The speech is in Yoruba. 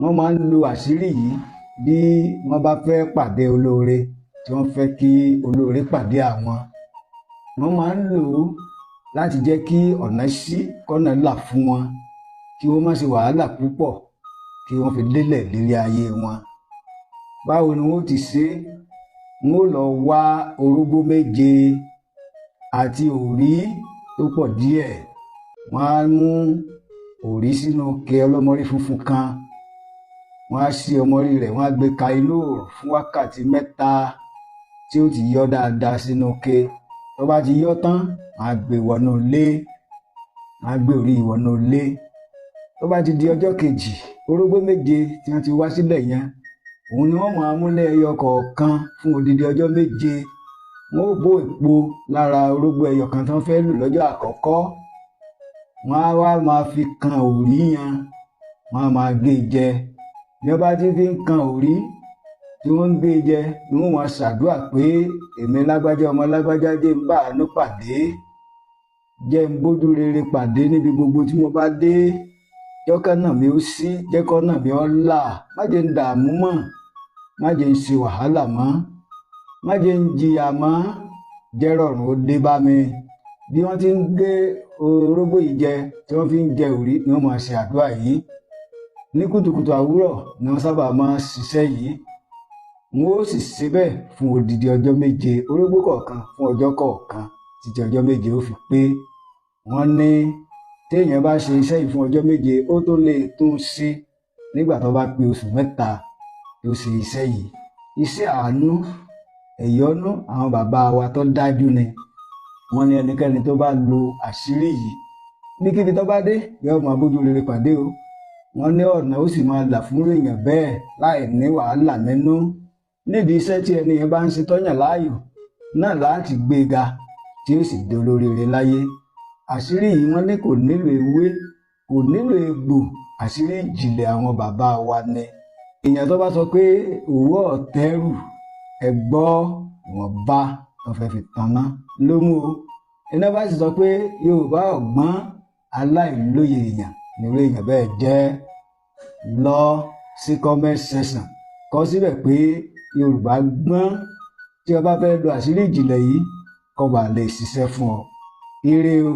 Wọ́n máa ń lo àṣírí yìí bí wọ́n bá fẹ́ pàdé olóore, tí wọ́n fẹ́ kí olóore pàdé àwọn. Wọ́n máa ń lò ó láti jẹ́ kí ọ̀nà ṣí, kọ́nà là fún wọn, kí wọ́n má ṣe wàhálà púpọ̀, kí wọ́n fi lélẹ̀ lérí ayé wọn. Báwo ni wọ́n ti ṣe é? Wọ́n ó lọ wá orógbó 7 àti òrí tó pọ̀ díẹ̀. Wọ́n á mú òrí sínú ike ọlọ́mọrí funfun kan. Wọ́n á ṣí ọmọrí rẹ̀, wọ́n á gbé ka inú òòrùn fún wákàtí 3 tí ó ti yọ́ dáadáa sínú ike. Tó bá ti yọ́ tán, wọ́n á gbé wọnú ilé, wọ́n á gbé òrí wọnú ilé. Tó bá ti di ọjọ́ kejì, orógbó 7 tí wọ́n ti wá sílẹ̀ yẹn, òun ni wọ́n máa mú lẹ́yọ kọ̀ọ̀kan fún odidi ọjọ́ 7. Wọ́n ó bó èpo lára orógbó ẹyọ kan tí wọ́n fẹ́ lò lọ́jọ́ àkọ́kọ́. Wọ́n á wá máa fi kan òrí yẹn, wọ́n á máa gé jẹ. Bí wọ́n bá ti fi ń kan òrí tí wọ́n ń gé jẹ, ni wọ́n máa ṣàdúrà pé èmi lágbájá ọmọ lágbájá, jẹ́ ń bá àánú pàdé, jẹ́ ń bójú rere pàdé níbi gbogbo tí mo bá dé, jọ́kọ́ náà mi ó sí, jẹ́kọ́ náà mi ó là, má jẹ́ ń dààmú mọ́, má jẹ́ ń ṣe wàhálà mọ́, má jẹ́ ń jìyà mọ́, jẹ́ rọ̀rùn ó dé bá mi. Bí wọ́n ti ń gé orógbó yìí jẹ, tí wọ́n fi ń jẹ òrí, ni wọ́n máa ṣe àdúrà yìí. Ní kùtùkùtù àwúrọ̀ ni wọ́n sábà máa ń ṣiṣẹ́ yìí. Wọ́n ó sì ṣe bẹ́ẹ̀ fún odidi ọjọ́ 7, orógbó kọ̀ọ̀kan fún ọjọ́ kọ̀ọ̀kan títí ọjọ́ 7 ó fi pé. Wọ́n ní téèyàn bá ṣe iṣẹ́ yìí fún ọjọ́ 7, ó tó lè tún ṣe nígbà tó bá pé oṣù 3 tó ṣe iṣẹ́ yìí. Iṣẹ́ àánú, ẹ̀yọ́nú àwọn bàbá wa tó dájú ni. Wọ́n ní ẹnikẹ́ni tó bá lo àṣírí yìí, níkíbi tó bá dé, yóò máa bójú rere pàdé o. Wọ́n ní ọ̀nà ó sì máa là fún èèyàn bẹ́ẹ̀ láì ní wàhálà nínú. Nídìí iṣẹ́ tí ẹni yẹn bá ń ṣe tọ́yàn láàyò náà láti gbé e ga, tí ó sì dolóríire láyé. Àṣírí yìí, wọ́n ní kò nílò ewé, kò nílò egbò, àṣírí ìjìnlẹ̀ àwọn bàbá wa ni. Èèyàn tó bá sọ pé òwò ọ̀tẹ́rù, ẹ̀gbọ́ ìwọ̀nba tó fẹ́ fi tanná ló mú o. Iná bá sì sọ pé Yorùbá ọ̀gbọ́n, aláìlóye èèyàn nírú èèyàn bẹ́ẹ̀ jẹ́. Lọ sí comment section, kọ síbẹ̀ pé Yorùbá gbọ́n. Tí o bá fẹ́ lo àṣírí ìjìnlẹ̀ yìí, kó bá lè ṣiṣẹ́ fún ọ. Ire o.